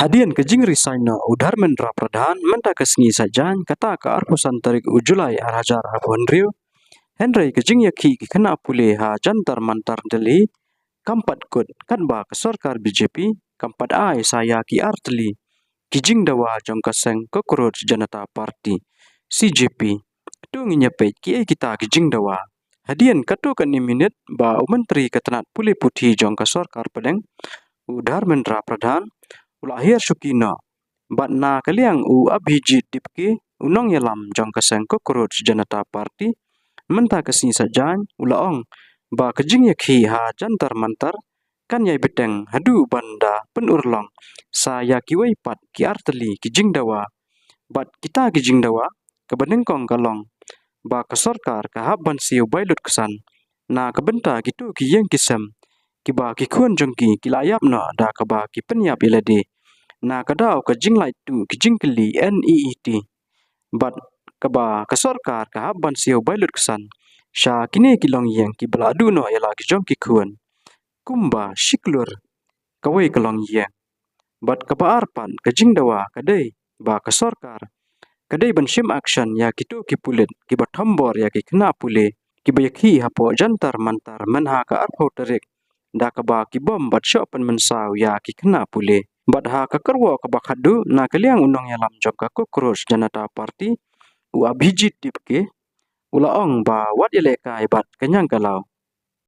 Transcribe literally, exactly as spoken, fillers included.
Hadien ka jingresign noh u Dharmendra Pradhan mynta ka sngi Saitjaiñ, kata ka arphew san tarik u July ar hajar arphew hynriew, hynrei ka jingïakhih ki khynnah pule ha Jantar Mantar Delhi kam pat kut, katba ka sorkar B J P kam pat ai sa ïa ki artylli ki jingdawa jong ka seng Cockroach Janata Party, C J P. To ngin ïa peit kiei kita ki jingdawa. Hadien katto katne minit ba u Myntri ka tnat pule puthi jong ka sorkar pdeng, u Dharmendra Pradhan, u la hiar shuki noh. Bad na ka liang u Abhijit Dipke, u nongïalam jong ka seng Cockroach Janata Party, mynta ka sngi Saitjaiñ, u la ong ba ka jingïakhih ha Jantar Mantar kan ïai bteng haduh ban da pynurlong sa ïa kiwei pat ki artylli ki jingdawa. Bad kita ki jingdawa, kaba nyngkong ka long ba ka sorkar ka hap ban siew bai lutksan na ka bynta kito ki ïing ki sem kiba ki khun jong ki ki la ïap noh da kaba ki pynïap ïa lade na ka daw ka jinglait tuh ki jingkylli, N E E T. Bad kaba ka sorkar ka hap ban siew bai lutksan sha kine ki longïing kiba la duh noh ïa la ki jong ki khun kumba shi klur kawei ka longïing. Bad kaba ar pat ka jingdawa ka dei ba ka sorkar ka dei ban shim action ïa kito ki pulit kiba thombor ïa ki khynnah pule kiba ïakhih hapoh Jantar Mantar mynha ka arphew tarik, da kaba ki bom bad shoh pynmynsaw ïa ki khynnah pule. Bad ha ka kyrwoh kaba khatduh, na ka liang u nongïalam jong ka Cockroach Janata Party, u Abhijit Dipke, u la ong ba wat ïalehkai bad ka ñiangkalaw.